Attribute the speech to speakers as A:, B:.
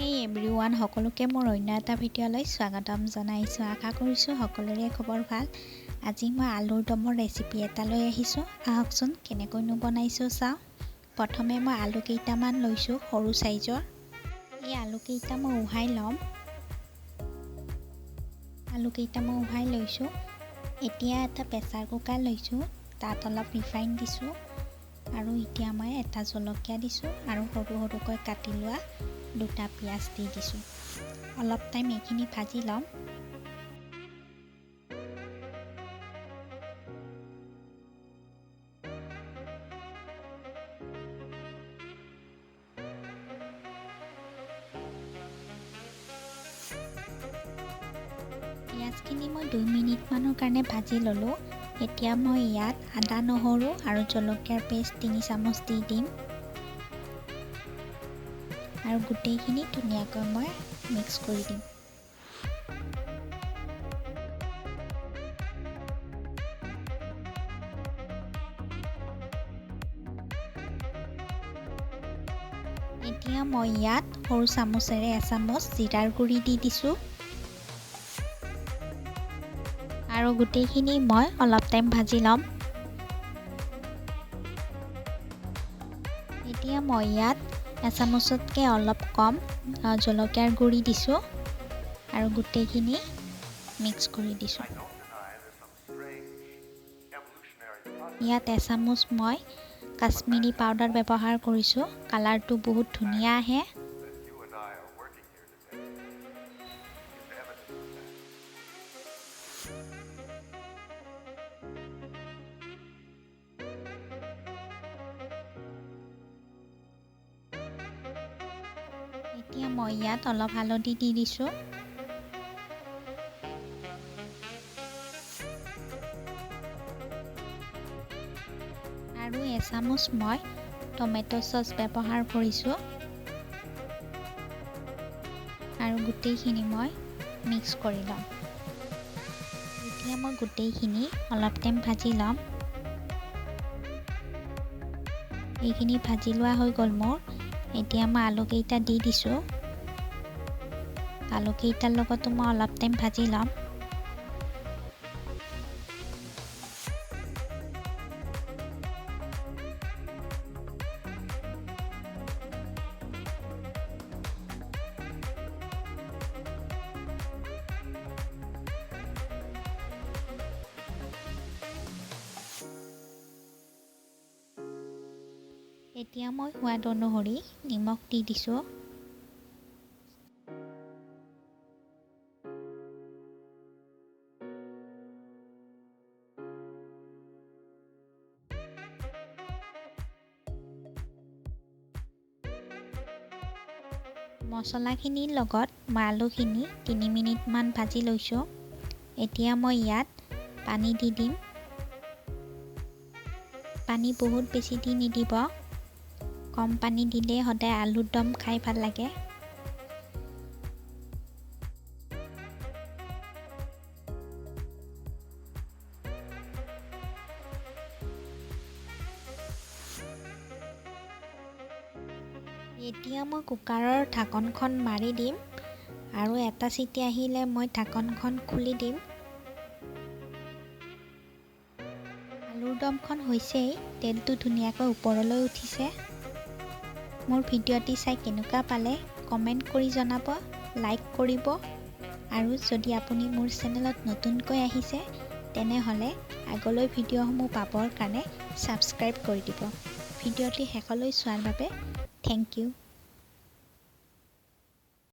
A: হেই everyone, সকলোকে মোৰ অন্য এটা ভিডিঅ'লৈ স্বাগতম জনাইছোঁ। আশা কৰিছোঁ সকলোৰে খবৰ ভাল। আজি মই আলুৰ দমৰ ৰেচিপি এটা লৈ আহিছোঁ। আহকচোন কেনেকৈনো বনাইছোঁ চাওঁ। প্ৰথমে মই আলু কেইটামান লৈছোঁ সৰু চাইজৰ। এই আলুকেইটা মই উহাই ল'ম। আলুকেইটা মই উহাই লৈছোঁ। এতিয়া এটা প্ৰেছাৰ কুকাৰ লৈছোঁ, তাত অলপ ৰিফাইন দিছোঁ আৰু এতিয়া মই এটা জলকীয়া দিছোঁ আৰু সৰু সৰুকৈ কাটি লোৱা দুটা পিঁয়াজ দি দিছোঁ। অলপ টাইম এইখিনি ভাজি ল'ম। পিঁয়াজখিনি মই 2 মিনিটমানৰ কাৰণে ভাজি ল'লোঁ। এতিয়া মই ইয়াত আদা, নহৰু আৰু জলকীয়াৰ পেষ্ট 3 চামুচ দি দিম আৰু গোটেইখিনি ধুনীয়াকৈ মই মিক্স কৰি দিম। এতিয়া মই ইয়াত সৰু চামুচেৰে এচামুচ জিৰাৰ গুড়ি দি দিছোঁ আৰু গোটেইখিনি মই অলপ টাইম ভাজি ল'ম। এতিয়া মই ইয়াত এচামুচতকৈ অলপ কম জলকীয়াৰ গুড়ি দিছোঁ আৰু গোটেইখিনি মিক্স কৰি দিছোঁ। ইয়াত এচামুচ মই কাশ্মীৰী পাউডাৰ ব্যৱহাৰ কৰিছোঁ, কালাৰটো বহুত ধুনীয়া আহে। এতিয়া মই ইয়াত অলপ হালধি দি দিছোঁ। আৰু এচামুচ মই টমেট' চচ ব্যৱহাৰ কৰিছোঁ আৰু গোটেইখিনি মই মিক্স কৰি ল'ম। এতিয়া মই গোটেইখিনি অলপ টাইম ভাজি ল'ম। এইখিনি ভাজি লোৱা হৈ গ'ল মোৰ। এতিয়া মই আলুকেইটা দি দিছোঁ। আলুকেইটাৰ লগতো মই অলপ টাইম ভাজি ল'ম। এতিয়া মই সোৱাদ অনুসৰি নিমখ দি দিছোঁ। মছলাখিনিৰ লগত মই আলুখিনি 3 মিনিটমান ভাজি লৈছোঁ। এতিয়া মই ইয়াত পানী দি দিম। পানী বহুত বেছি দি নিদিব, কম পানী দিলে সদায় আলুৰ দম খাই ভাল লাগে। এতিয়া মই কুকাৰৰ ঢাকনখন মাৰি দিম আৰু এটা চিটি আহিলে মই ঢাকনখন খুলি দিম। আলুৰ দমখন হৈছেই, তেলটো ধুনীয়াকৈ ওপৰলৈ উঠিছে। মোৰ ভিডিঅ'টি চাই কেনেকুৱা পালে কমেণ্ট কৰি জনাব, লাইক কৰিব আৰু যদি আপুনি মোৰ চেনেলত নতুনকৈ আহিছে তেনেহ'লে আগলৈ ভিডিঅ'সমূহ পাবৰ কাৰণে ছাবস্ক্ৰাইব কৰি দিব। ভিডিঅ'টি শেষলৈ চোৱাৰ বাবে thank U.